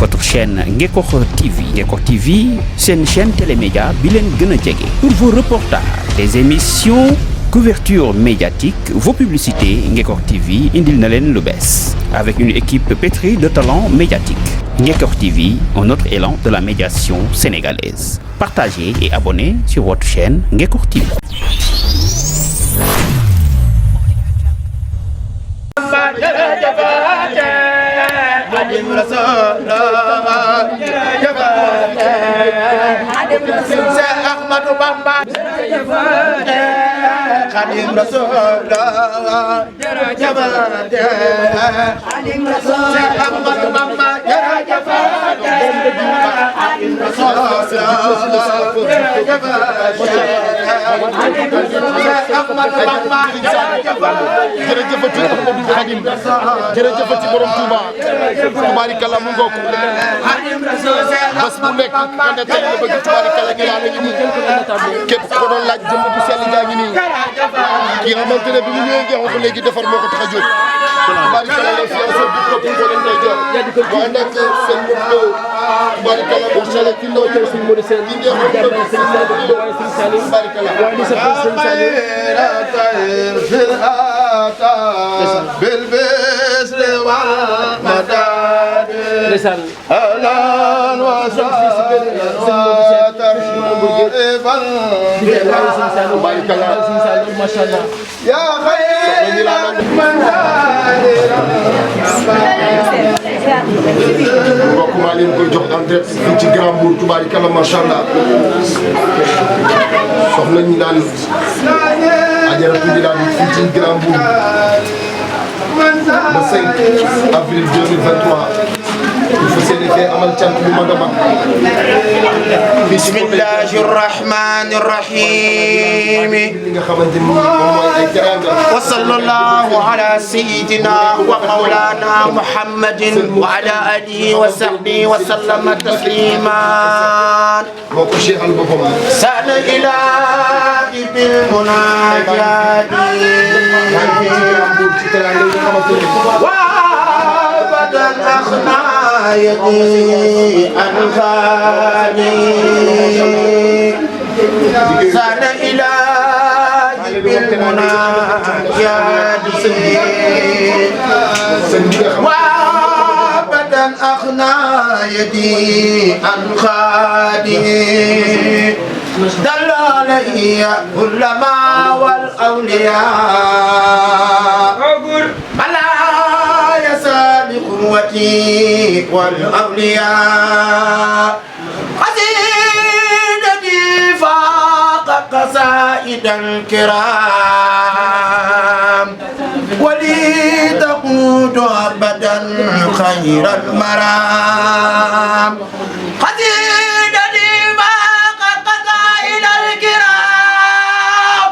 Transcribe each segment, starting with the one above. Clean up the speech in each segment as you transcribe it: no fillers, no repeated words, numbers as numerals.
votre chaîne Ngekokh TV. Ngekokh TV, c'est une chaîne télémédia bilen gëna djégé. Pour vos reportages, des émissions, couverture médiatique, vos publicités, Ngekokh TV indil na len lu bess. Avec une équipe pétrie de talents médiatiques. Ngekokh TV, un autre élan de la médiation sénégalaise. Partagez et abonnez sur votre chaîne Ngekokh TV. Khadim Rasulullah jarajabat Khadim Rasulullah Ahmadu Bamba jarajabat Khadim Rasulullah jarajabat Khadim Rasulullah Ahmadu Bamba jarajabat jërëjëfati Ahmadou Khadim jërëjëfati borom Touba tubaarikalla mu ngok Khadim Rasulullah bas bu nekk ande tay la bëgg tubaarikalla gi la ngi ni képp ko doon laaj jëm bu sell jaa ngi nii ki xamante ne bi mu ñëwee ngeexu ko léegi defar moo ko tax a jóg tubaarikalla la fiya so bu ko ko leen day jox waaye nag seen mbokk tubaarikalla bu sele ci ndaw ci suñu modou seen ñi ngeexu ko seen salim tubaarikalla waaye di sa seen salim bil bisri wal madad ahlan wa sahlan wa tarhiban tubaarikalla ya khayr man mbokk maa leen koy jox en direct fii ci Grand Mbour tubaarikalla macha allah soxna ñu naan Ajaratu di daan fii ci Grand Mbour le 5 avril 2023 il faut seen fee amal cant bu mag a mag bismillahir rahmanir rahim li nga xamante ni moom mooy ay teranga wa sallallahu ala sayyidina wa maulana muhammadin wa ala alihi wa sahbihi wa sallama tasliman moo ko cheikhal boppam sana ilahi bil munajati ci teranga yi nga xamante ni wa abadan akhna يدي أنفاني سان إلهي بالمناجات وابدا أخنا يدي أنخادي دل علي العلماء والأولياء قوتي والأولياء قصيدتي فاق قصائد الكرام ولي تقود أبدا خير المرام قصيدتي فاق قصائد الكرام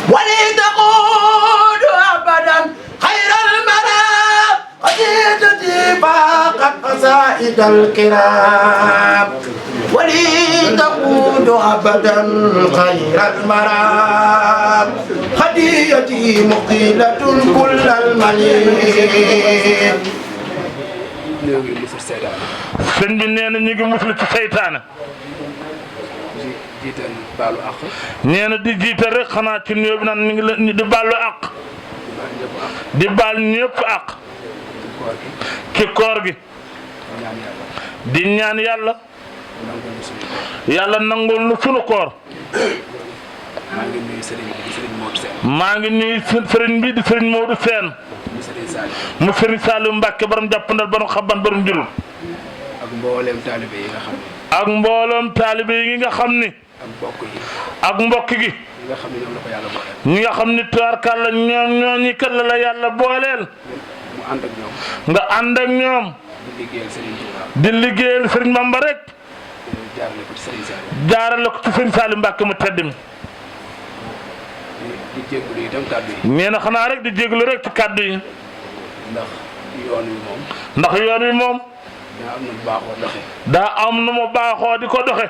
ولي تقود أبدا خير المرام قصيدتي فاقت قصائد الكرام ولي تقود أبدا خير المرام هديتي مقيلة كل المليك sëñ bi nee na ñu ngi muslu ci seytaane jiital baalu àq nee na di jiital rek xanaa ci nuyoo bi naan mi ngi leen di baalu àq di baal ñëpp àq ci koor gi di ñaan yàlla yàlla nangul nu sunu koor maa ngi nuyu sëriñ bi di sëriñ Modou Sène mu sëriñ Saliou Mbacke borom jàppandal borom xaban borom jurul ak mboolem taalibe yi nga xam ne ak mbooloom taalibe yi nga xam ni ak mbokk gi ñi nga xam ni tubaarkàlla ñoom ñooñi kat la yàlla booleel mu ànd ak ñoom nga ànd ak ñoom di liggéeyal Serigne Bamba rek jaarale ko ci Serigne Saliou Mbacke mu tedd mi di jégalu itam kàddu yi nee na xanaa rek di jégalu rek ci kàddu yi ndax yoon wi moom ndax yoon wi moom daa am na mu baaxoo doxe daa am nu mu baaxoo di ko doxe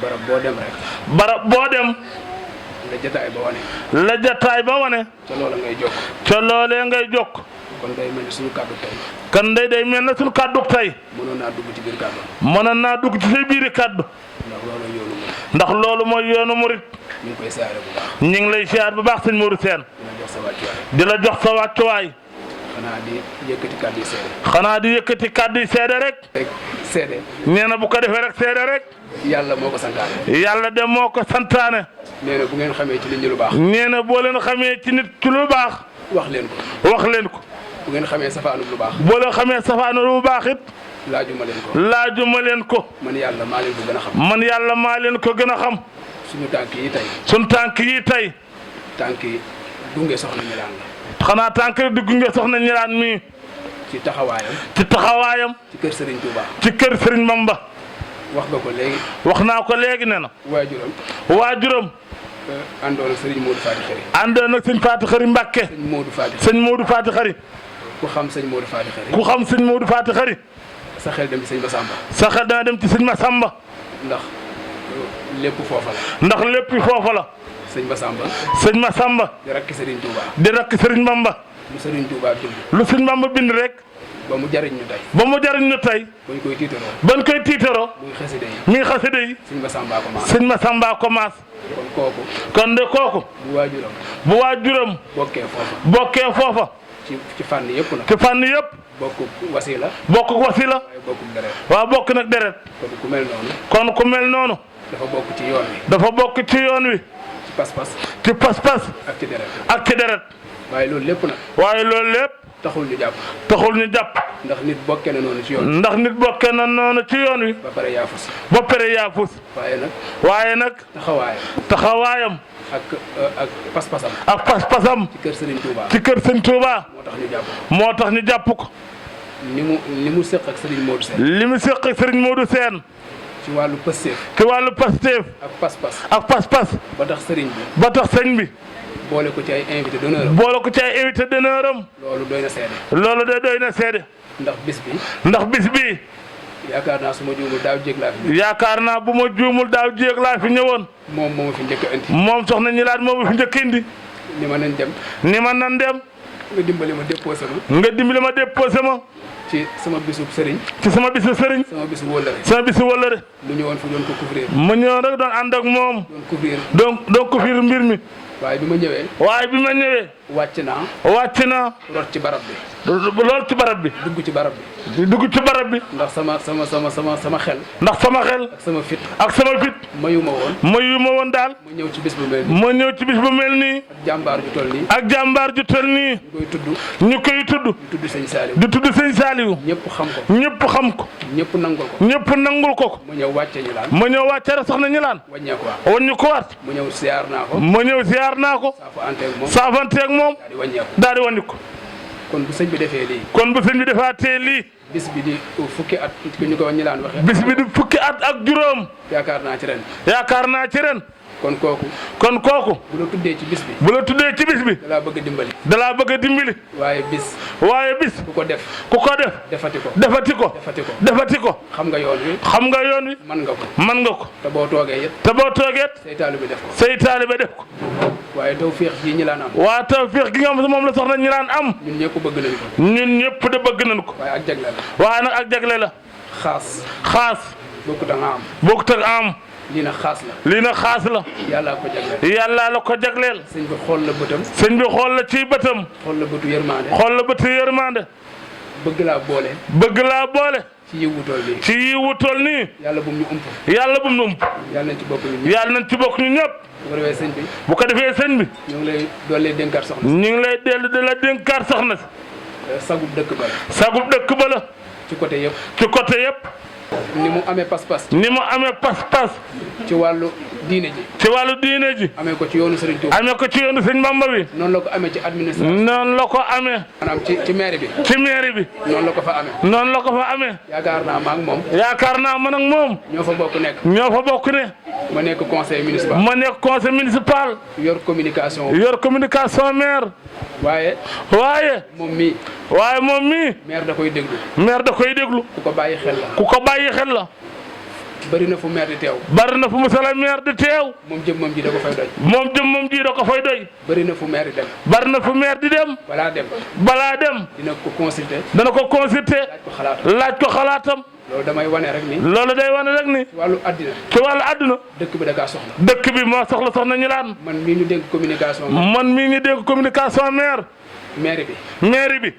barab boo dem rek barab boo dem la jataay ba wane la jataay ba wane ca loola ngay jokk ca loolee ngay jokk kon day mel ni suñu kàddu tey. kan day mel na suñu kàddu tey. mënoon naa dugg ci biir kàddu. mënoon naa dugg ci say biiri kàddu. ndax loolu mooy yoonu murit. ñu ngi koy siyaare bu baax. ñu ngi lay siyaar bu baax sëñ Modou Sène. di la jox sa wàccuwaay. xanaa di yëkkati kàddu yi seede. xanaa di yëkkati kàddu yi seede rek. seede. nee na bu ko defee rek seede rek. yàlla moo ko santaane. yàlla de moo ko santaane. nee na bu ngeen xamee ci nit ñi lu baax. nee na boo leen xamee ci nit ci lu baax. wax leen ko. wax leen ko. bu ngeen xamee safaanu lu baax. boo leen xamee safaanu lu baax it. laajuma leen ko. laajuma leen ko. man yàlla maa leen ko gën a xam. man yàlla maa leen ko gën a xam. suñu tànk yi tey. suñu tànk yi tey. tànk yi gunge soxna Ñilaan la. xanaa tànk di gunge soxna Ñilaan mii. ci taxawaayam. ci taxawaayam. ci kër Serigne Touba. ci kër Serigne Bamba. wax nga ko léegi. wax naa ko léegi nee na. waajuram. waajuram. àndoon ak Serigne Modou Fati Xari. àndoon ak sëñ Faati Xari Mbàkke. sëñ Modou Fati. sëñ Modou Fati Xari. ku xam sëñ Modou Fati Xari. ku xam sëñ Modou Fati Xari. sa xel dem ci sëñ Massamba. sa xel dana dem ci sëñ Massamba. ndax lépp foofa la. ndax lépp foofa la. sëñ Massamba. sëñ Massamba. di rakki Serigne Touba. di rakki Serigne Bamba. lu Serigne Touba bind. lu sëñ Bamba bind rek. ba mu jariñ ñu tey. ba mu jariñ ñu tey. bañ koy tiitaroo. bañ koy tiitaroo. muy xasida yi. muy xasida yi. sëñ Massamba ko maas. sëñ Massamba ko maas. kon kooku. kon de kooku. bu waajuram. bu waajuram. bokkee foofa. bokkee foofa. ci fànn yëpp nag. ci fànn yëpp. bokku wasila. bokk wasila. waaye bokku deret. waaw bokk nag deret. kon ku mel noonu. kon ku mel noonu. dafa bokk ci yoon wi. dafa bokk ci yoon wi. ci pas-pas. ci pas-pas. ak ci deret. ak ci deret. waaye loolu lépp nag. waaye loolu lépp. taxul ñu jàpp. taxul ñu jàpp. ndax nit bokkee na noonu ci yoon. ndax nit bokkee na noonu ci yoon wi. ba pare yaafus. ba pare yaafus. waaye nag. waaye nag. taxawaayam. taxawaayam. ak pas-pasam. ak pas-pasam. ci kër Serigne Touba. ci kër Sëñ Touba. moo tax ñu jàpp. moo tax ñu jàpp ko. ni mu seq ak Serigne Modou Sène. li mu seq ak Serigne Modou Sène. ci wàllu pësteef. ci wàllu pasteef. ak pas-pas. ak pas-pas. ba tax Serigne bi. ba tax sëñ bi. boole ko ci ay invité d'honneur am. boole ko ci ay invité d'honneur am. loolu doy na seede. loolu de doy na seede. ndax bis bi. ndax bis bi. yaakaar naa su ma juumul daaw jéeg laa fi. yaakaar naa bu ma juumul daaw jéeg laa fi ñëwoon. moom moo ma fi njëkk a indi. moom soxna Ñilaan moo ma fi njëkk a indi. ni ma nañ dem. ni ma nan dem. nga dimbali ma déposé ma. nga dimbali ma déposé ma. ci sama bisub sëriñ. ci sama bisu sëriñ. sama bisu wóllare. sama bisu wóllare. lu ñëwoon fi doon ko couvrir. ma ñëwoon rek doon ànd ak moom. doon couvrir. donc couvrir mbir mi. waaye bi ma ñëwee. waaye bi ma ñëwee. wàcc naa. wàcc naa. rot ci barab bi. lool ci barab bi. dugg ci barab bi. dugg ci barab bi. ndax sama xel. ndax sama xel. ak sama fit. ak sama fit. mayu ma woon. mayu ma woon daal. ma ñëw ci bis bu mel nii. ma ñëw ci bis bu mel nii. ak jàmbaar ju toll nii. ak jàmbaar ju toll nii. ñu koy tudd. ñu koy tudd. di tudd sëñ Saliou. di tudd sëñ Saliou. ñëpp xam ko. ñëpp xam ko. ñëpp nangul ko. ñëpp nangul ko ko. ma ñëw wàcce ñu laan. ma ñëw wàcce rek soxna Ñilaan. wàññeeku waat. waññu ko waat. ma ñëw siyaar naa ko. ma ñëw ziar naa ko. saafanteeg moom. daal di wàññeeku. daal di wàññi ko. kon bu sëñ bi defee lii. kon bu sëñ bi defaatee lii. bis bi di fukki at ñu ko Ñilaan waxee. bis bi di fukki at ak juróom. yaakaar naa ci ren. yaakaar naa ci ren. kon kooku. bu la tuddee ci bis bi. bu la tuddee ci bis bi. dalaa bëgg a dimbali. dalaa bëgg a dimbali. waaye bis. ku ko def. defati ko. defati ko. xam nga yoon wi. man nga ko. te boo toogee it. say taalibe def ko. waaye tawfeex gi Ñilaan am. waa tawfeex gi nga xam ne moom la soxna Ñilaan am. ñun ñëpp bëgg nañ ko. ñun ñëpp de bëgg nañ ko. waaye ak jagle la. waaye nag ak jagle la. xaas. bokkut ak am. bokkut ak am. lii nag xaas la. yàllaa ko jagleel. yàllaa la ko jagleel. sëñ bi xool la bëtam. sëñ bi xool la ci bëtam. xool la bëtu yërmande. bëgg laa boole. ci yiwu tool nii. yàlla bum ñu ump. yàlla nañ ci bokk ñun ñëpp. bu ko defee sëñ bi. ñu ngi lay dolli dénkaat soxna si. ñu ngi lay dellu di la dénkaat soxna si. sagub dëkk ba la. ci côté yëpp. ni mu amee pas-pas. ci wàllu diine ji. amee ko ci yoonu Serigne Touba. amee ko ci yoonu Serigne Bamba bi. noonu la ko amee ci administration. noonu la ko amee. maanaam ci mairie bi. noonu la ko fa amee. yaakaar naa ma ak moom. man ak moom. ñoo fa bokk nekk. ma nekk conseil municipal. yor communication. maire. waaye. moom mii. maire da koy déglu. ku ko bàyyi xel la. bari na fu maire di teew. bari na fu monsieur le maire di teew. moom jëmmam ji da ko fay doy. moom jëmmam ji da ko fay doy. bari na fu maire di dem. bari na fu maire di dem. balaa dem. balaa dem. dina ko consulter. dana ko consulter. laaj ko xalaatam. laaj ko xalaatam. loolu damay wane rek ni. loolu day wane rek ni. ci wàllu àddina. ci wàllu àdduna. dëkk bi da kaa soxla. dëkk bi moo soxla soxna ñu laan. man mii ñu dénk communication. man mii ñu dégg communication maire. maire bi. maire bi.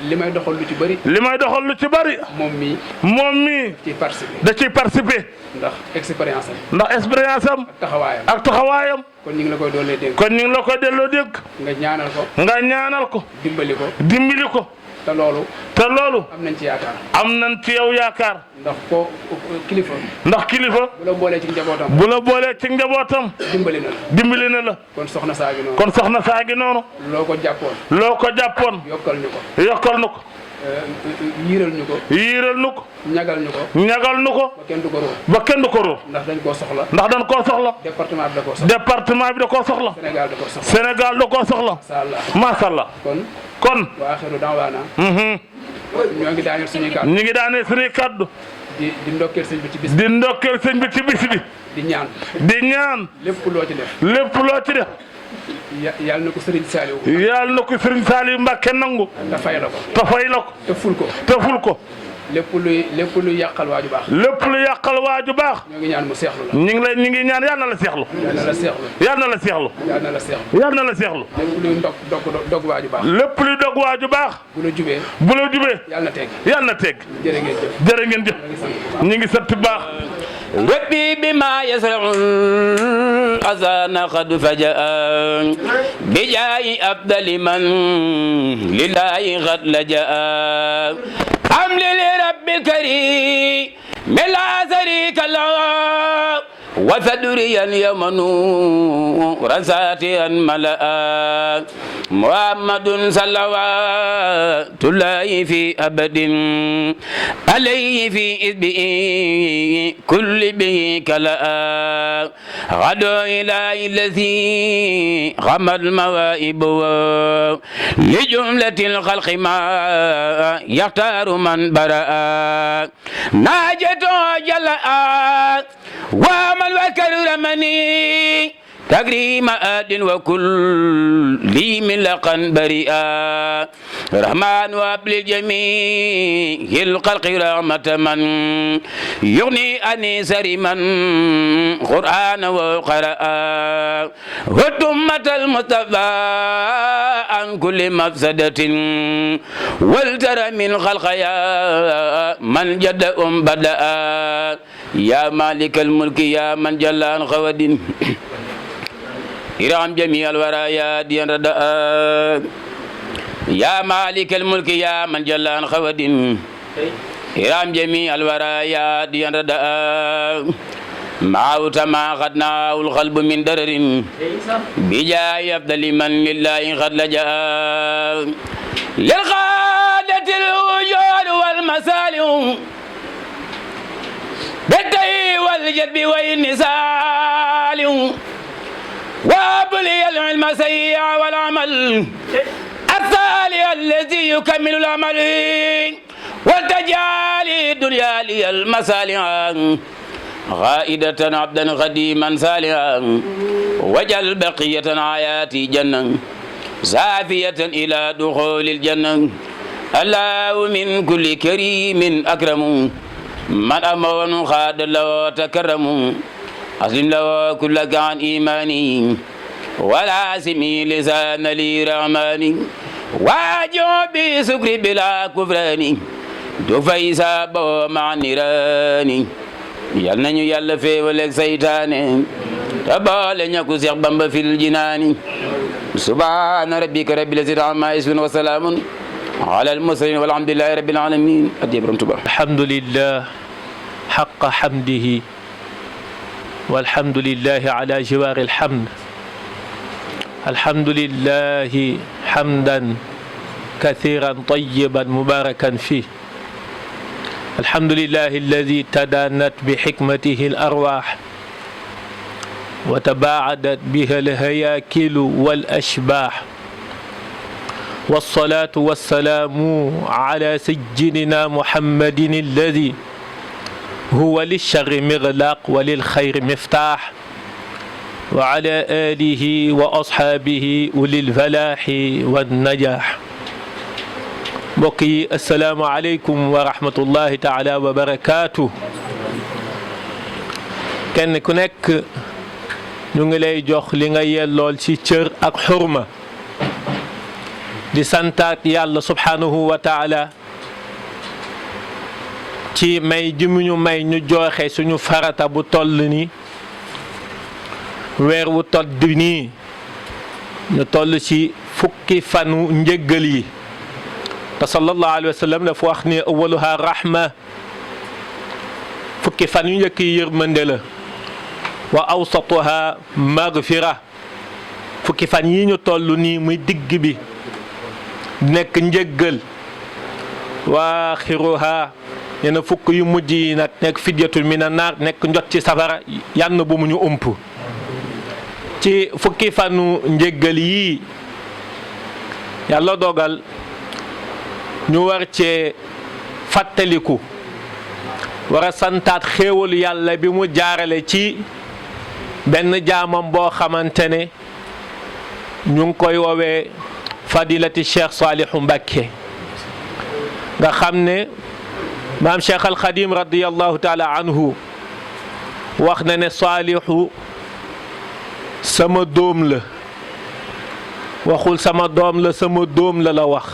li may doxal lu ci bëri. li may doxal lu ci bëri. moom mii. moom mii. ciy participer. da ciy participer. ndax expérience am. ndax expérience am. ak taxawaayam. ak taxawaayam. kon ñu ngi la koy doolee dénk. kon ñu ngi la koy delloo dégg. nga ñaanal ko. nga ñaanal ko. dimbali ko. dimbali ko. te loolu. te loolu. am nañ ci yaakaar. am nañ ci yow yaakaar. ndax ko kilifa. ndax kilifa. bu la boolee ci njabootam. bu la boolee ci njabootam. dimbali na la. dimbali na la. kon soxna saa gi noonu. kon soxna saa gi noonu. loo ko jàppoon. loo ko jàppoon. yokkal ñu ko. yokkal nu ko. yiiral ñu ko. yiiral nu ko. ñagal ñu ko. ñagal nu ko. ba kenn du ko róo. ba kenn du ko róo. ndax dañ koo soxla. ndax dañ koo soxla. département bi da koo soxla. département bi da koo soxla. Sénégal da koo soxla. Sénégal da koo soxla. macha allah. macha allah. kon. wa axiru daawaana. ñoo ngi daaneel suñuy kàddu. ñu ngi daaneel suñuy kàddu. di ndokkeel sëñ bi ci bis. di ndokkeel sëñ bi ci bis bi. di ñaan. di ñaan. lépp loo ci def. lépp loo ci def. yàlla na ko Serigne Saliou. yàlla na ko Serigne Saliou Mbacke nangu. te fay la ko. te fay la ko. te ful ko. te ful ko. lépp luy yàqal waaju baax. lépp lu yàqal waaju baax. ñoo ngi ñaan mu seexlu la. ñu ngi ñaan yàlla na la seexlu. yàlla na la seexlu. yàlla na la seexlu. yàlla na la seexlu. yàlla na la seexlu. lépp luy dog waaju baax. lépp luy dog waaju baax. bu la jubee. bu la jubee. yàlla na teg. yàlla na teg. jërë ngeen jëf. jërë ngeen jëf. ñu ngi sant baax. ربي بما يسرع أذان قد فجأ بجاي أفضل من لله قد لجأ حمل لرب الكريم لا شريك له وثدريا يمن رساتيا ملأ محمد صلوات الله في أبد عليه في إذبه كل به كلاء غدو إلى الذي غم الموائب لجملة الخلق ما يختار من برأ ناجته جلاء ومن وكر رمني تكريم آد وكل لي من لقن بريئا رحمن وابل الجميع الخلق رحمة من يغني أني سرما قرآن وقرأ وتمة المصطفى عن كل مفسدة والترى من خلق يا من جد بدأ يا مالك الملك يا من جل عن خواد إرام جميع الورايا ديان رداء يا مالك الملك يا من جل عن خواد إرام جميع الورايا ديان رداء معوت ما خدناه القلب من درر بجاي أفضل من لله قد لجأ للقادة الوجود والمسالم بالدي والجدب والنسال وابلي العلم سيئا والعمل الصالح الذي يكمل العمل وتجعل الدنيا لي المصالح غائدة عبدا خديما صالحا وجل بقية حياتي جنة زافية إلى دخول الجنة الله من كل كريم أكرم من أمر خاد له تكرم أسلم له كلك عن إيماني ولا سمي لسان لي رحماني واجو بسكر بلا كفراني دفاي سابو مع نيراني yal nañu yàlla féewaleeg saytaane tabaale ñaku Seex Bamba fil jinaani subhaana rabbika rabbil izzati ammaa yasifuun wa salaamun alal mursaliin walhamdulillahi rabbil aalamiin addiya Borom Tuubaa alhamdulillah haqqa hamdihi walhamdulillahi ala jiwaari alhamd alhamdulillahi hamdan kathiran tayyiban mubarakan fihi الحمد لله الذي تدانت بحكمته الأرواح وتباعدت بها الهياكل والأشباح والصلاة والسلام على سيدنا محمد الذي huwa lilcharri miglaq wa lilxayri miftaax wa ala alihi wa ashaabihi ulil falaaxi wannajaax. mbokk yi asalaamu aleykum wa rahmatullahi taala wa barakaatu. kenn ku nekk ñu ngi lay jox li nga yellool ci cër ak xurma di santaat yàlla subhanahu wa taala ci may ji mu ñu may ñu joxe suñu farata bu toll ni weer wu todd nii ñu toll ci fukki fanu njëggal yi te sallallahu alayhi wa sallam dafa wax ni awaluha rahma fukki fan yu njëkk yi yërmande la wa awsatuha magfira fukki fan yi ñu toll nii muy digg bi nekk njëggal wa axiruha nee na fukk yu mujj yi nag nekk fidyatul mina naar nekk njot ci safara yann bu mu ñu ump ci fukki fanu njëggal yii yàlla dogal ñu war cee fàttaliku war a santaat xéewalu yàlla bi mu jaarale ci benn jaamam boo xamante ne ñu ngi koy woowee fadilati Cheikh Salihu Mbacké nga xam ne maam Cheikh al Xadim radiyallahu taala anhu wax na ne Salihu sama doom la waxul sama doom la sama doom la wax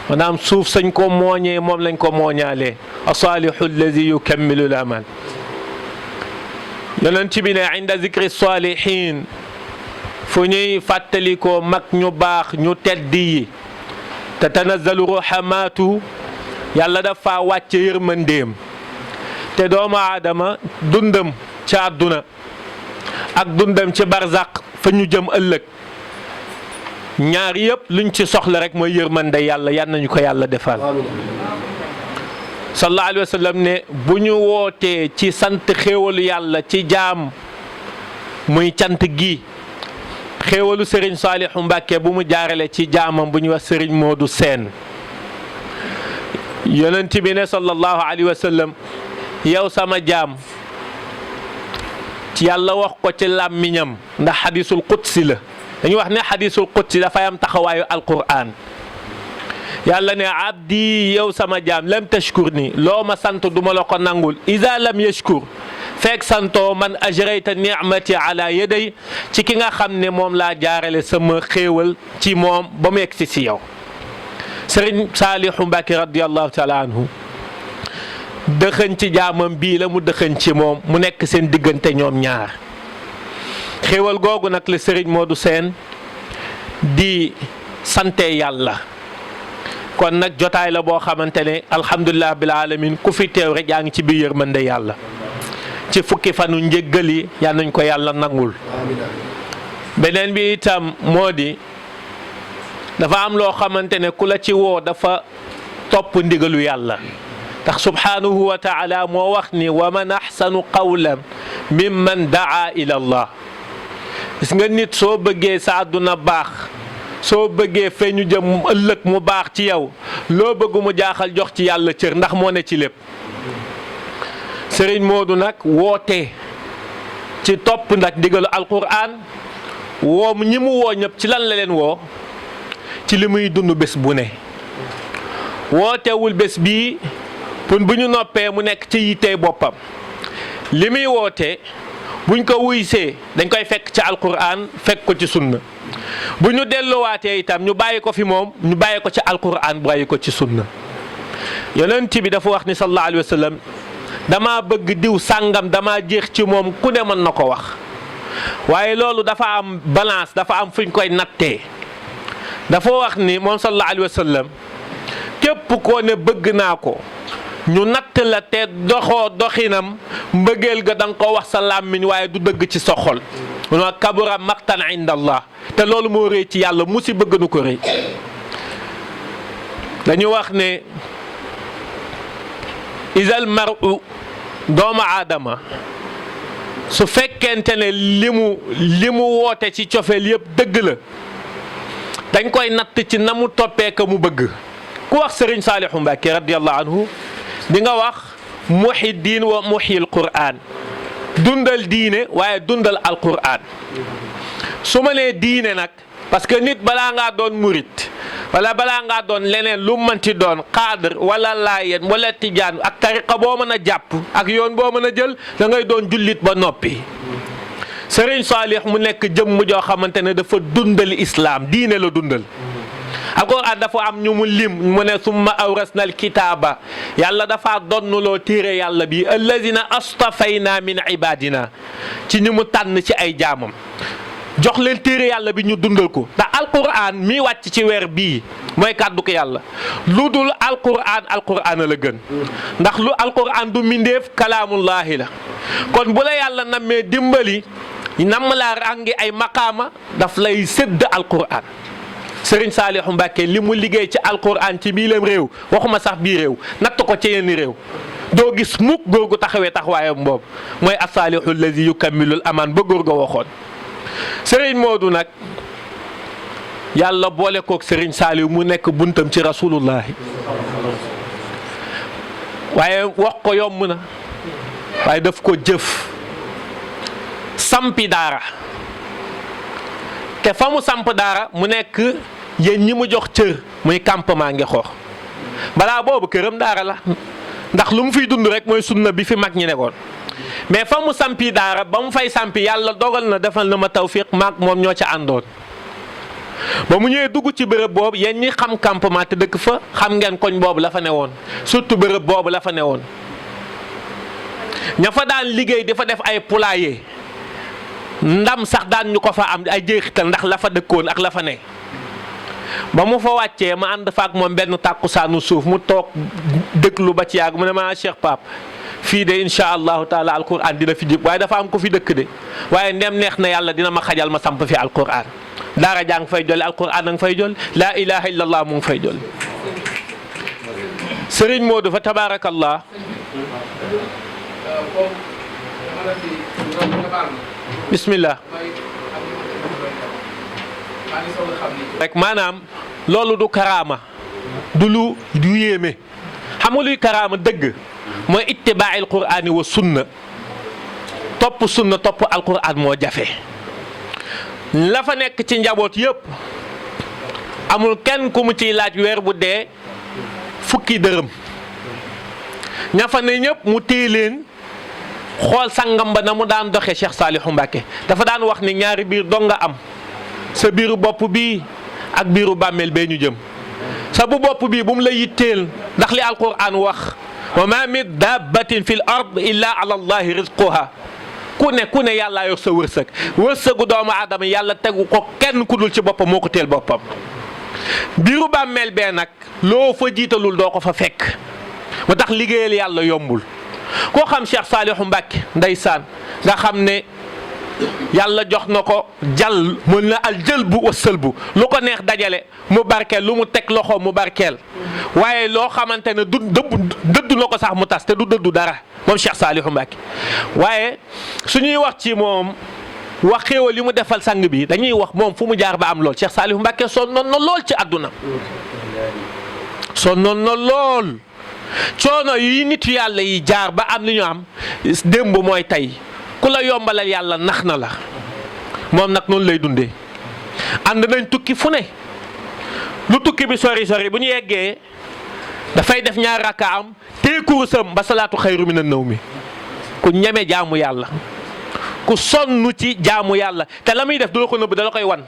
maanaam suuf sañ ko mooñee moom lañ ko mooñaalee as-Salihu allazi yukammilu al-amal. yonent bi ne inda zikri salihin fu ñuy fàttalikoo mag ñu baax ñu tedd yi tatanazzalu ruhamaatu yàlla dafa wàcce yërmandeem te doomu aadama dundam ci àdduna ak dundam ci barzaq fa ñu jëm ëllëg ñaar yëpp luñ ci soxla rek mooy yërmande yàlla yan nañu ko yàlla defal. sallallahu alayhi wa sallam ne bu ñu wootee ci sant xéewalu yàlla ci jaam muy cant gi xéewalu Serigne Salihu Mbacké bu mu jaarale ci jaamam bu ñu wax Serigne Modou Sène yonent bi ne sallallahu alayhi wa sallam yow sama jaam ci yàlla wax ko ci làmmiñam ndax xadisul qudsi la dañuy wax ne xadisul qudsi dafay am taxawaayu alquran yàlla ne abdi yow sama jaam lam tashkur ni loo ma sant duma la ko nangul iza lam yashkur fekk santoo man ajrayta ni'mati ala yaday ci ki nga xam ne moom laa jaarale sama xéewal ci moom ba mu egsi si yow. Sëriñ Salihu Mbacké radiyallahu taala anhu dëxëñ ci jaamam bii la mu dëxëñ ci moom mu nekk seen diggante ñoom ñaar xéewal googu nag la Sëriñ Modou Sène di sante yàlla. kon nag jotaay la boo xamante ne alhamdulilah bil alamin ku fi teew rek yaa ngi ci biir yërmande yàlla ci fukki fanu njëggal yi yal nañ ko yàlla nangul. beneen bi itam moo di dafa am loo xamante ne ku la ci woo dafa topp ndigalu yàlla tax subhanahu wa taala moo wax ni wa man ahsanu qawlan mimman daa ila allah gis nga nit soo bëggee sa àdduna baax soo bëggee fee ñu jëm ëllëg mu baax ci yow loo bëgg mu jaaxal jox ci yàlla cër ndax moo ne ci lépp. Serigne Modou nag woote ci topp nag ndigalu alquran woo ñi mu woo ñëpp ci lan la leen woo ci li muy dund bés bu ne wootewul bés bii pour bu ñu noppee mu nekk ci yittey boppam li muy woote buñ ko wuysee dañ koy fekk ci alquran fekk ko ci sunna bu ñu delluwaatee itam ñu bàyyi ko fi moom ñu bàyyi ko ci alquran bàyyi ko ci sunna. yonent bi dafa wax ni sallallahu alayhi wa sallam dama bëgg diw sàngam dama jeex ci moom ku ne mën na ko wax waaye loolu dafa am balance dafa am fuñ koy nattee dafa wax ni moom sallallahu alayhi wa sallam képp koo ne bëgg naa ko ñu natt la te doxoo doxinam mbëggeel ga da nga ko wax sa làmmiñ waaye du dëgg ci sa xol wa kabura maqtan inda allah te loolu moo rëy ci yàlla mu si bëgg nu ko rëy. dañu wax ne isal maru doomu aadama su fekkente ne li mu woote ci cofeel yëpp dëgg la dañ koy natt ci na mu toppee ka mu bëgg ku wax Serigne Salihu Mbacké radiyallahu anhu di nga wax muxyi diin wa muxyil qur'an dundal diine waaye dundal alqur'an su ma nee diine nag parce que nit balaa ngaa doon murit wala balaa ngaa doon leneen lu manti doon xaadar wala laayeen wala tijaan ak tariqa boo mën a jàpp ak yoon boo mën a jël da ngay doon jullit ba noppi. Sëriñ Saalix mu nekk jëmm joo xamante ne dafa dundal islam diine la dundal. alquran dafa am ñu mu lim mu ne summa awrasna alkitaaba yàlla dafa donnuloo téere yàlla bi allazina astafayna min ibadina ci ñi mu tànn ci ay jaamam jox leen téere yàlla bi ñu dundal ko ndax alquran mi wàcc ci weer bii mooy kàddu ko yàlla lu dul alquran la gën ndax lu alquran du mindeef kalaamullahi la kon bu la yàlla nammee dimbali nam laa rangi ay maqaama daf lay sédd alquran Sëriñ Saalihu Mbàkke li mu liggéey ci alquran ci biiram réew waxuma sax bii réew natt ko ci yenn réew doo gis mukk góor gu taxawee taxawaayam boobu mooy as-saalihu allazi yukammilul amaan ba góor ga waxoon Sëriñ Moodu nag yàlla boole kook Sëriñ Saalihu mu nekk buntam ci rasulullahi waaye wax ko yomb na waaye daf ko jëf sampi daara te fa mu samp daara mu nekk yéen ñi mu jox cër muy campement ngi xoox balaa boobu këram daara la ndax lu mu fiy dund rek mooy sunna bi fi mag ñi nekkoon mais fa mu sampi daara ba mu fay sampi yàlla dogal na defal na ma tawfiq maag moom ñoo ca àndoon ba mu ñëwee dugg ci bërëb boobu yéen ñi xam campement te dëkk fa xam ngeen koñ boobu la fa newoon surtout bërëb boobu la fa newoon ña fa daan liggéey dafa def ay poulailler ndam sax daan ñu ko fa am ay jeexital ndax la fa dëkkoon ak la fa ne ba mu fa wàccee ma ànd fa ak moom benn tàkkusaanu suuf mu toog dëkklu ba ci yàgg mu ne ma Cheikh Pape fii de incha allahu taala alquran dina fi jib waaye dafa am ko fi dëkk de waaye ndem neex na yàlla dina ma xajal ma samp fi alquran daara jaa ngi fay jolli alquran a nga fay jolli laa ilaha illallah mu ngi fay jolli Sëriñ Moodu fa tabaarakallah bismillah rek maanaam loolu du karaama du yéeme xam nga luy karaama dëgg mooy ittibaa'il qur'aani wa sunna topp sunna topp alqur'aan moo jafe la fa nekk ci njaboot yëpp amul kenn ku mu ciy laaj weer bu dee fukki dërëm ña fa ne ñëpp mu téye leen xool sangam ba na mu daan doxee Cheikh Saalihu Mbàkke dafa daan wax ni ñaari biir dong nga am sa biiru bopp bii ak biiru bàmmeel bee ñu jëm sa bu bopp bii bu mu la yitteel ndax li alquran wax wa ma min dabbatin fil ard illa ala allahi rizquha ku ne yàllaa yor sa wërsëgu doomu aadama yàlla tegu ko kenn ku dul ci boppam moo ko teel boppam biiru bàmmeel bee nag loo fa jiitalul doo ko fa fekk moo tax liggéeyal yàlla yombul koo xam Cheikh Saalihu Mbàkke ndeysaan nga xam ne yàlla jox na ko jàll mën na al jël bu wasal bu lu ko neex dajale mu barkeel lu mu teg loxo mu barkeel waaye loo xamante ne dëddu na ko sax mu tas te du dëddu dara moom Cheikh Saalihu Mbàkke waaye suñuy wax ci moom wax xéewal li mu defal sang bi dañuy wax moom fu mu jaar ba am lool Cheikh Saalihu Mbàkke sonnoon na lool ci àdduna sonnoon na lool coono yi nit yàlla yi jaar ba am li ñu am démb mooy tey ku la yombalal yàlla nax na la moom nag noonu lay dundee ànd nañ tukki fu ne lu tukki bi sori bu ñu yeggee dafay def ñaar rakka am téye kurusam ba salaatu xayru mina nawmi ku ñeme jaamu yàlla ku sonn ci jaamu yàlla te la muy def du la ko nëbb da la koy wan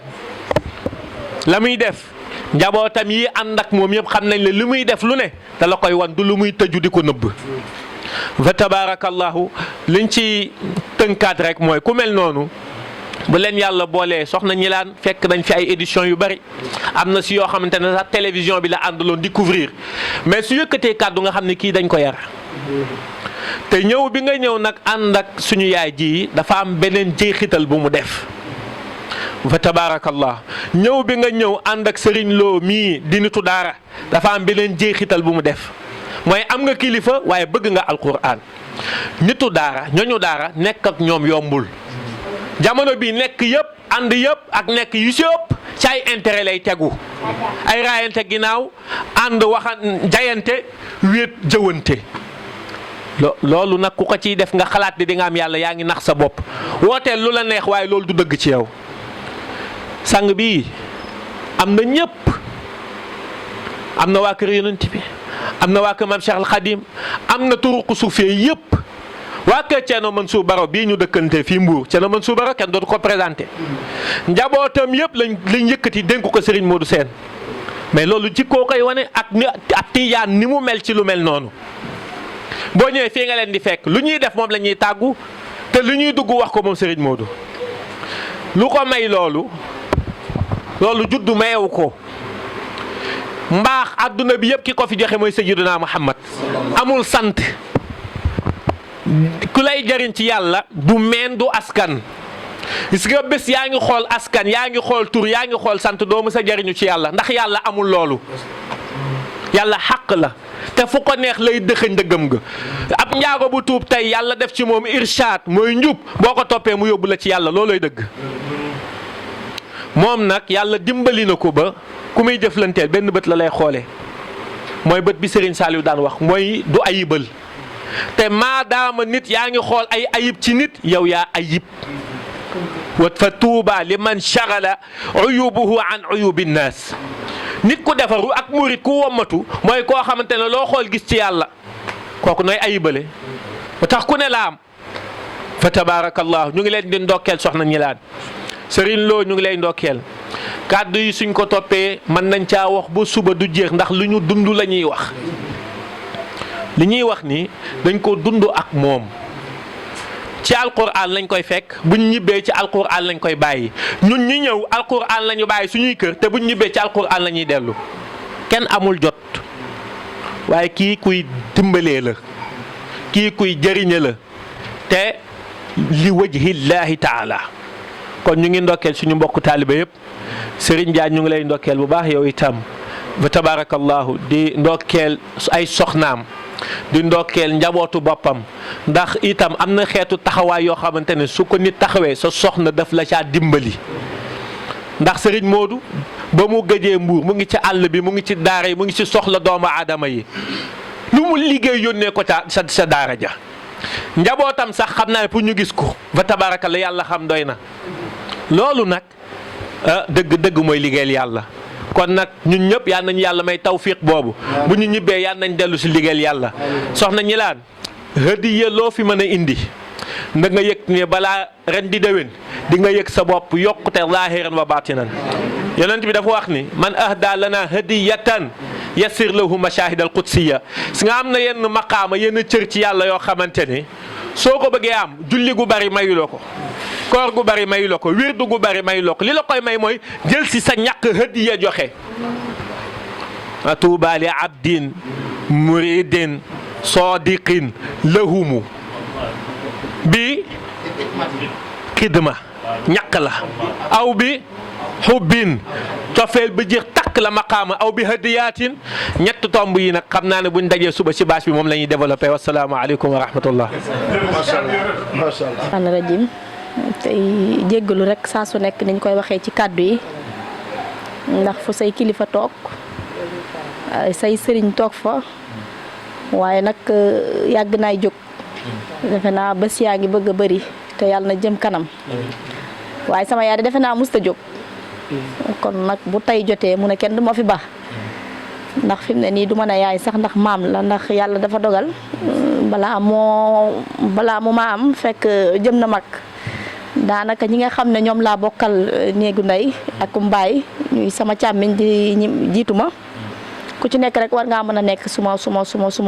la muy def njabootam yi ànd ak moom yëpp xam nañ ne li muy def lu ne te la koy wan du lu muy tëju di ko nëbb fa tabaarakallahu liñ ci tënkaat rek mooy ku mel noonu bu leen yàlla boolee soxna ñi laan fekk nañ fi ay édition yu bari am na si yoo xamante ne sax télévision bi la àndaloon di couvrir mais su yëkkatee kàddu nga xam ne kii dañ ko yar te ñëw bi nga ñëw nag ànd ak suñu yaay ji dafa am beneen jeexital bu mu def fa tabaarakallah ñëw bi nga ñëw ànd ak Sëriñ Lo mii di nitu daara dafa am beneen jeexital bu mu def mooy am nga kilifa waaye bëgg nga alquran nitu daara ñooñu daara nekk ak ñoom yombul jamono bi nekk yëpp ànd yëpp ak nekk yu si ëpp ci ay intérêt lay tegu ay raayante ginnaaw ànd waxan jayante wéet jëwante loolu nag ku ko ciy def nga xalaat di nga am yàlla yaa ngi nax sa bopp wooteel lu la neex waaye loolu du dëgg ci yow. sang bi am na ñëpp, am na waa kër yonent bi, am na waa kër maam Cheikh Al Khadim, am na turuqu suufee yëpp. waa kër Thierno Mansour Baro bii ñu dëkkante fii Mbour, Thierno Mansour Baro kenn dootu ko présenté, njabootam yëpp lañ yëkkati dénk ko Serigne Modou Sène. mais loolu jikkoo koy wane ak tijaan ni mu mel ci lu mel noonu. boo ñëwee fii nga leen di fekk lu ñuy def moom la ñuy tàggu te lu ñuy dugg wax ko moom Serigne Modou. lu ko may loolu juddu mayewu ko. mbaax adduna bi yëpp ki ko fi joxe mooy Sayyiduna Muhammad. amul sant. ku lay jariñ ci yàlla du meen du askan. gis nga bés yaa ngi xool askan yaa ngi xool tur yaa ngi xool sant doo mës a jariñu ci yàlla ndax yàlla amul loolu. yàlla xaq la te fu ko neex lay dëxëñ dëggam ga. ab njaago bu tuub tey yàlla def ci moom irshaad mooy njub boo ko toppee mu yóbbu la ci yàlla loolooy dëgg. moom nag yàlla dimbali na ko ba ku muy jëflanteel benn bët la lay xoolee mooy bët bi Serigne Saliou daan wax mooy du ayibal. te maadaama nit yaa ngi xool ay ayib ci nit yow yaa ayib. wa fa tuuba li man shagala uyubuhu an uyubi nnaas. nit ku defaru ak murit ku wommatu mooy koo xamante ne loo xool gis ci yàlla kooku nooy ayibale. ba tax ku ne la am. fa tabaarakallahu ñu ngi leen di ndokkeel soxna ñilaan Serigne Lo ñu ngi lay ndokkeel kàddu yi suñ ko toppee mën nañ caa wax ba suba du jeex ndax lu ñu dund la ñuy wax. li ñuy wax ni dañ ko dund ak moom ci alquran lañ koy fekk buñ ñibbee ci alquran lañ koy bàyyi ñun ñi ñëw alquran la ñu bàyyi suñuy kër te buñ ñibbee ci alquran la ñuy dellu kenn amul jot waaye kii kuy dimbalee la kii kuy jëriñe la te li wajhillaahi taala. kon ñu ngi ndokkeel suñu mbokku taaliba yëpp Serigne Diagne ñu ngi lay ndokkeel bu baax yow itam fa tabarakallahu di ndokkeel ay soxnaam. di ndokkeel njabootu boppam ndax itam am na xeetu taxawaay yoo xamante ne su ko nit taxawee sa soxna daf la caa dimbali. ndax Serigne Modou ba mu gëjee Mbuur mu ngi ci àll bi mu ngi ci daara yi mu ngi ci soxla doomu aadama yi lu mu liggéey yónnee ko ca sa daara ja. njabootam sax xam naa ne pour ñu gis ko fa tabaraka la yàlla xam doy na loolu nag dëgg mooy liggéeyal yàlla. kon nag ñun ñëpp yal nañu yàlla may tawfiq boobu bu ñu ñibbee yal nañ dellu si liggéeyal yàlla. soxna ñilaan hadiya loo fi mën a indi na nga yëg ne balaa ren di déwén di nga yëg sa bopp yokkute zaahiran wa baatinan. yonent bi dafa wax ni man ahda lana hadiyatan yassir lahu mashahid al qudsiya si nga am na yenn maqaama yenn cër ci yàlla yoo xamante ne soo ko bëggee am julli gu bari mayuloo ko. koor gu bari mayu la ko wirdu gu bari mayu la ko li la koy may mooy jël si sa ñàkk hadiya joxe. atuuba li abdin muridin sadiqin lahumu bi xidma ñàkk la aw bi xubbin cofeel ba jeex takk la maqaama aw bi hadiyaatin ñett tomb yi nag xam naa ne buñ dajee suba ci bâche bi moom la ñuy développé wasalaamaaleykum wa rahmatullah. macha allah. rajim tey jéggalu rek saa su nekk niñ koy waxee ci kàddu yi ndax fu say kilifa toog say sëriñ toog fa waaye nag yàgg naay jóg defe naa bés yaa ngi bëgg a bëri te yàlla na jëm kanam waaye sama yaay defe naa musta jóg kon nag bu tey jotee mu ne kenn du ma fi baax ndax fi mu ne nii du mën a yaay sax ndax maam la ndax yàlla dafa dogal balaa mu ma am fekk jëm na mag daanaka ñi nga xam ne ñoom laa bokkal néegu ndey ak mbaay ñuy sama càmmiñ di jiitu ma ku ci nekk rek war ngaa mën a nekk suma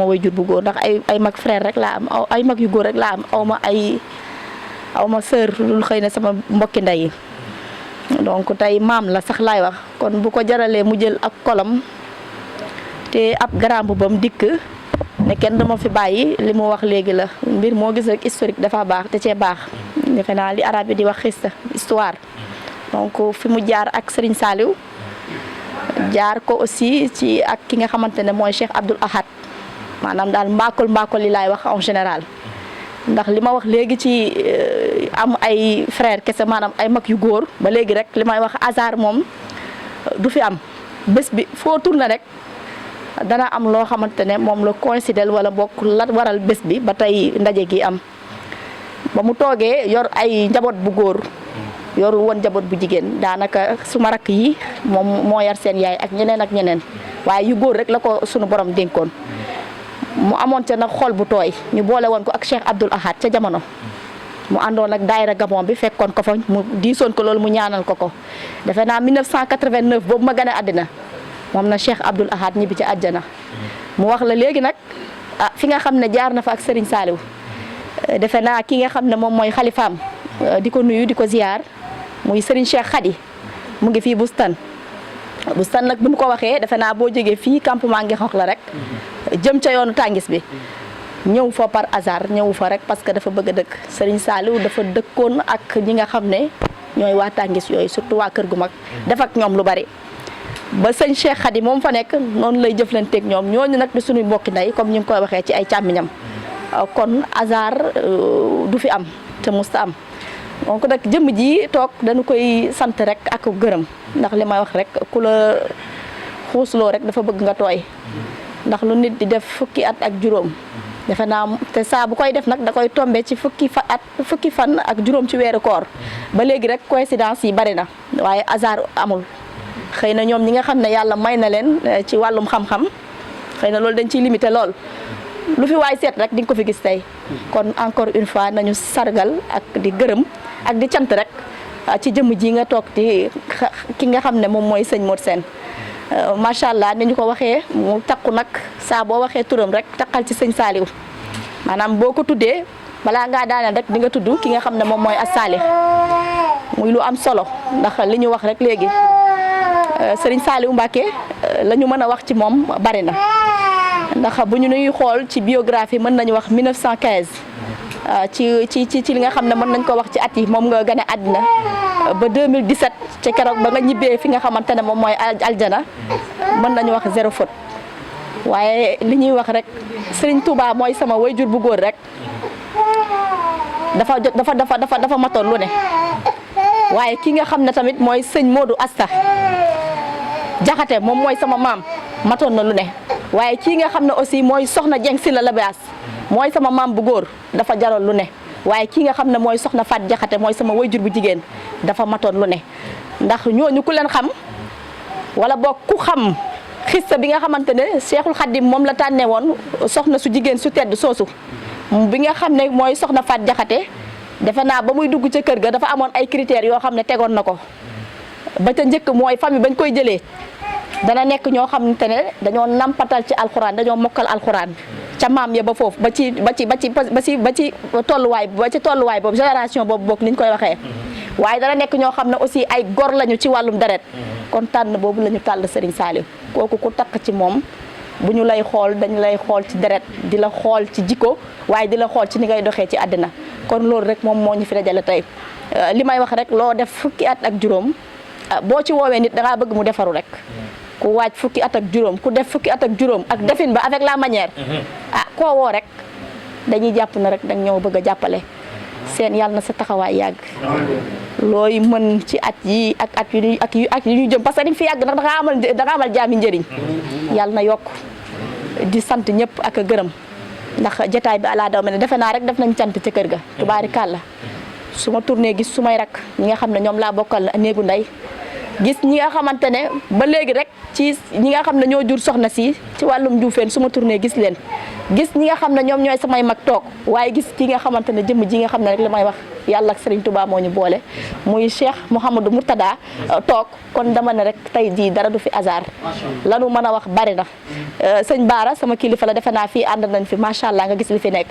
waajur bu góor ndax ay mag frère rek laa am ay mag yu góor rek laa am aw ma sœur lu xëy na sama mbokki ndey yi donc tey maam la sax laay wax kon bu ko jaralee mu jël ak kolam te ab grand boubam dikk ne kenn dama fi bàyyi li mu wax léegi la mbir moo gis rek historique dafa baax te cee baax defe naa li arab yi di wax xista histoire donc fi mu jaar ak Serigne Saliou jaar ko aussi ci ak ki nga xamante ne mooy Cheikh Abdoul Ahad maanaam daal mbaakol yi laay wax en général ndax li ma wax léegi ci am ay frère kese maanaam ay mag yu góor ba léegi rek li may wax hasard moom du fi am bés bi foo tourné rek dana am loo xamante ne moom la coïncidel wala bokk la waral bés bi ba tey ndaje gi am ba mu toogee yor ay njaboot bu góor yorul woon njaboot bu jigéen daanaka suma rakk yi moom moo yar seen yaay ak ñeneen waaye yu góor rek la ko sunu borom dénkoon mu amoon ca nag xol bu tooy ñu boole woon ko ak Cheikh Abdoul Ahad ca jamono mu àndoon ak daayira Gabon bi fekkoon ko fa mu diisoon ko loolu mu ñaanal ko defe naa 1989 boobu ma gane àddina moom na Cheikh Abdoul Ahad ñibbi ci àjjana mu wax la léegi nag fi nga xam ne jaar na fa ak Serigne Saliou defe naa ki nga xam ne moom mooy xalifaam di ko nuyu di ko ziyaar muy Serigne Cheikh Khady mu ngi fii Bustan nag bi mu ko waxee defe naa boo jógee fii campement ngi xox la rek jëm ca yoonu tàngis bi ñëw fa par hasard ñëw fa rek parce que dafa bëgg a dëkk Serigne Saliou dafa dëkkoon ak ñi nga xam ne ñooy waa tàngis yooyu surtout waa kër gu mag def ak ñoom lu bari ba sëñ Cheikh Khady moom fa nekk noonu lay jëflanteeg ñoom ñooñu nag di suñuy mbokki ndey comme ñu ngi koy waxee ci ay càmmiñam kon hasard du fi am te musta am donc nag jëmm ji toog dañu koy sant rek ak gërëm ndax li may wax rek ku la xuusloo rek dafa bëgg nga tooy ndax lu nit di def fukki at ak juróom defe naa te saa bu koy def nag da koy tombé ci fukki fan ak juróom ci weeru koor ba léegi rek coïncidence yi bari na waaye hasard amul xëy na ñoom ñi nga xam ne yàlla may na leen ci wàllum xam-xam xëy na loolu dañ ciy limité lool lu fi waay seet rek di nga ko fi gis tey kon encore une fois nañu sargal ak di gërëm ak di cant rek ci jëmm ji nga toog di ki nga xam ne moom mooy sëñ Modou Sène macha allah ni ñu ko waxee mu takku nag saa boo waxee turam rek takkal ci sëñ Saliou maanaam boo ko tuddee balaa ngaa daaneel rek di nga tudd ki nga xam ne moom mooy as-Salih muy lu am solo ndax li ñu wax rek léegi Serigne Saliou Mbacké la ñu mën a wax ci moom bari na ndax bu ñu nuy xool ci biographie mën nañu wax 1915 ci li nga xam ne mën nañ ko wax ci at yi moom nga gane àddina ba 2017 ci keroog ba nga ñibbee fi nga xamante ne moom mooy aljana mën nañu wax 0 faute waaye li ñuy wax rek Serigne Touba mooy sama wayjur bu góor rek dafa matoon lu ne waaye ki nga xam ne tamit mooy sëñ Modou Asta Jaxate moom mooy sama maam matoon na lu ne waaye kii nga xam ne aussi mooy soxna Jeng Silla Labaas mooy sama maam bu góor dafa jaroon lu ne waaye kii nga xam ne mooy soxna Faat Jaxate mooy sama wayjur bu jigéen dafa matoon lu ne ndax ñooñu ku leen xam wala boog ku xam xista bi nga xamante ne Cheikhul Khadim moom la tànnee woon soxna su jigéen su tedd soosu bi nga xam ne mooy soxna Faat Jaxate defe naa ba muy dugg ca kër ga dafa amoon ay critères yoo xam ne tegoon na ko ba ca njëkk mooy famille bañ koy jëlee dana nekk ñoo xamante ne dañoo nampatal ci alxuraan dañoo mokkal alxuraan ca maam ya ba foofu ba ci tolluwaay boobu génération boobu bokk ni ñu koy waxee waaye dana nekk ñoo xam ne aussi ay gor lañu ci wàllum deret kon tànn boobu la ñu tàll Serigne Saliou kooku ku takk ci moom bu ñu lay xool dañu lay xool ci deret di la xool ci jikko waaye di la xool ci ni ngay doxee ci àddina kon loolu rek moom moo ñu fi dajale tey li may wax rek loo def fukki at ak juróom boo ci woowee nit dangaa bëgg mu defaru rek ku waaj fukki at ak juróom ku def fukki at ak juróom ak defin ba avec la manière koo woo rek dañuy jàpp na rek dañ ñëw bëgg a jàppale seen yàlla na sa taxawaay yàgg looy mën ci at yi ak yu ñu jëm parce que dañ fi yàgg ndax danga amal jaami njëriñ yàlla na yokk di sant ñëpp ak a gërëm ndax jotaay bi ala daw me ne defe naa rek def nañ cant ca kër ga tubaarikàlla su ma tourné gis su may rak ñi nga xam ne ñoom laa bokkal néegu ndey gis ñi nga xamante ne ba léegi rek ci ñi nga xam ne ñoo jur soxna si ci wàllum njuufeen su ma tourné gis leen gis ñi nga xam ne ñoom ñooy samay mag toog waaye gis ki nga xamante ne jëmm ji nga xam ne rek li may wax yàlla ak Serigne Touba moo ñu boole muy Cheikh Mouhamadou Mourtada toog kon dama ne rek tey jii dara du fi hasard lanu mën a wax bari na sëñ Baara sama kilifa la defe naa fii ànd nañ fi macha allah nga gis li fi nekk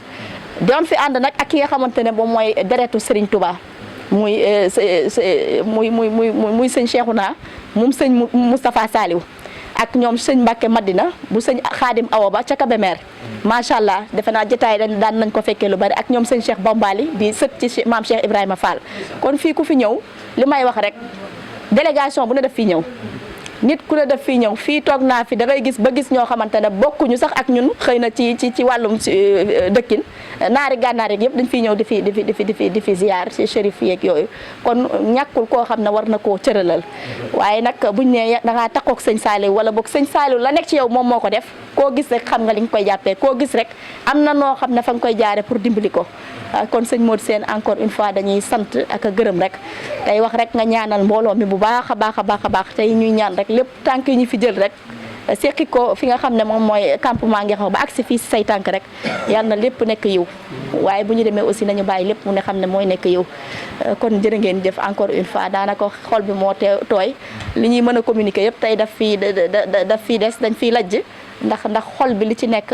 doon fi ànd nag ak ki nga xamante ne moom mooy deretu Serigne Touba muy sëñ Cheikhouna moom sëñ Moustapha Saliou ak ñoom sëñ Mbacke Madina bu sëñ Khadim Awa Ba ca Kabemer macha allah defe naa jotaay daan nañ ko fekkee lu bari ak ñoom sëñ Cheikh Bambali di sët ci maam Cheikh Ibrahima Fall kon fii ku fi ñëw li may wax rek délégation bu ne def fii ñëw nit ku ne def fii ñëw fii toog naa fi da ngay gis ba gis ñoo xamante ne bokkuñu sax ak ñun xëy na ci wàllum dëkkin naari gànnaar yëpp dañ fiy ñëw di fi ziar ci chérif yeeg yooyu kon ñàkkul koo xam ne war na koo cëralal waaye nag buñ ne da ngaa takkook sëñ Saliou wala boog sëñ Saliou la nekk ci yow moom moo ko def koo gis rek xam nga li nga koy jàppee koo gis rek am na noo xam ne fa nga koy jaare pour dimbali ko kon sëñ Modou Sène encore une fois dañuy sant ak a gërëm rek tey wax rek nga ñaanal mbooloo mi bu baax a baax tey ñuy ñaan rek lépp tànk yi ñu fi jël rek seqi ko fi nga xam ne moom mooy campement Ngexox ba agsi fii si say tànk rek yàlla na lépp nekk yiw waaye bu ñu demee aussi nañu bàyyi lépp mu ne xam ne mooy nekk yiw kon jërë ngeen jëf encore une fois daanaka xol bi moo tooy li ñuy mën a communiquer yëpp tey daf fii des dañ fiy lajj ndax xol bi li ci nekk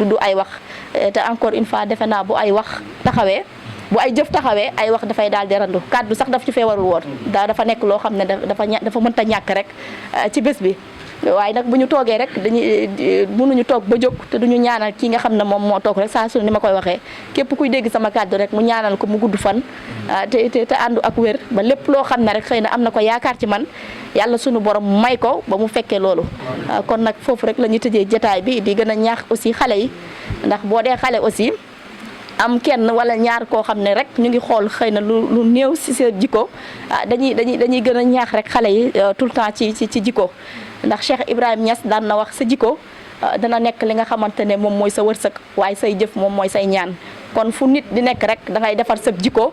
du ay wax te encore une fois defe naa bu ay wax taxawee bu ay jëf taxawee ay wax dafay daal di randu kàddu sax daf ci fee warul woon dafa nekk loo xam ne dafa mënta ñàkk rek ci bés bi waaye nag bu ñu toogee rek mënuñu toog ba jóg te duñu ñaanal kii nga xam ne moom moo toog rek saa su ni ma koy waxee képp kuy dégg sama kàddu rek mu ñaanal ko mu gudd fan te àndu ak wér ba lépp loo xam ne rek xëy na am na ko yaakaar ci man yàlla sunu borom may ko ba mu fekkee loolu kon nag foofu rek la ñuy tëjee jotaay bi di gën a ñaax aussi xale yi ndax boo dee xale aussi am kenn wala ñaar koo xam ne rek ñu ngi xool xëy na lu néew si sa jikko dañuy gën a ñaax rek xale yi tout le temps ci jikko ndax Cheikh Ibrahima Niass daan na wax sa jikko dana nekk li nga xamante ne moom mooy sa wërsëg waaye say jëf moom mooy say ñaan kon fu nit di nekk rek da ngay defar sa jikko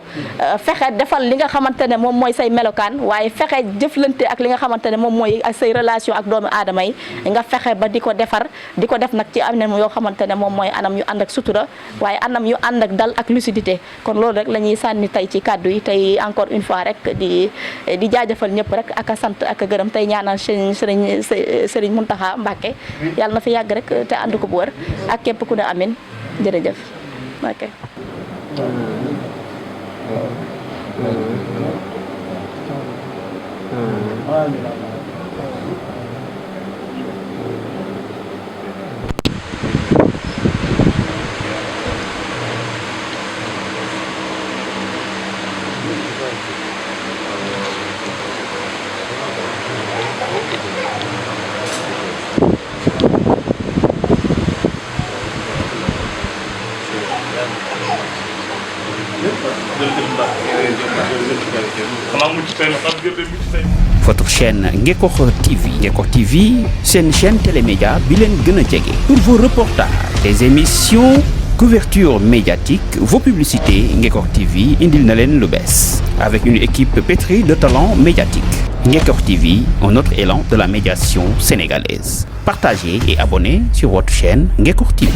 fexe defal li nga xamante ne moom mooy say melokaan waaye fexe jëflante ak li nga xamante ne moom mooy say relation ak doomu aadama yi nga fexe ba di ko def nag ci anam yoo xamante ne moom mooy anam yu ànd ak sutura waaye anam yu ànd ak dal ak lucidité kon loolu rek la ñuy sànni tey ci kàddu yi tey encore une fois rek di jaajëfal ñëpp rek ak a sant ak a gërëm tey ñaanal Sëriñ Mountakha Mbacké yàlla na fi yàgg rek te ànd ko bu wër ak képp ku ne amin jërëjëf. Okay. Votre chaîne Ngekokh TV. Ngekokh TV, c'est une chaîne télémédia bilen gëna jege. Pour vos reportages, des émissions, couverture médiatique, vos publicités, Ngekokh TV indil na len lu bess. Avec une équipe pétrie de talents médiatiques. Ngekokh TV, un autre élan de la médiation sénégalaise. Partagez et abonnez sur votre chaîne Ngekokh TV.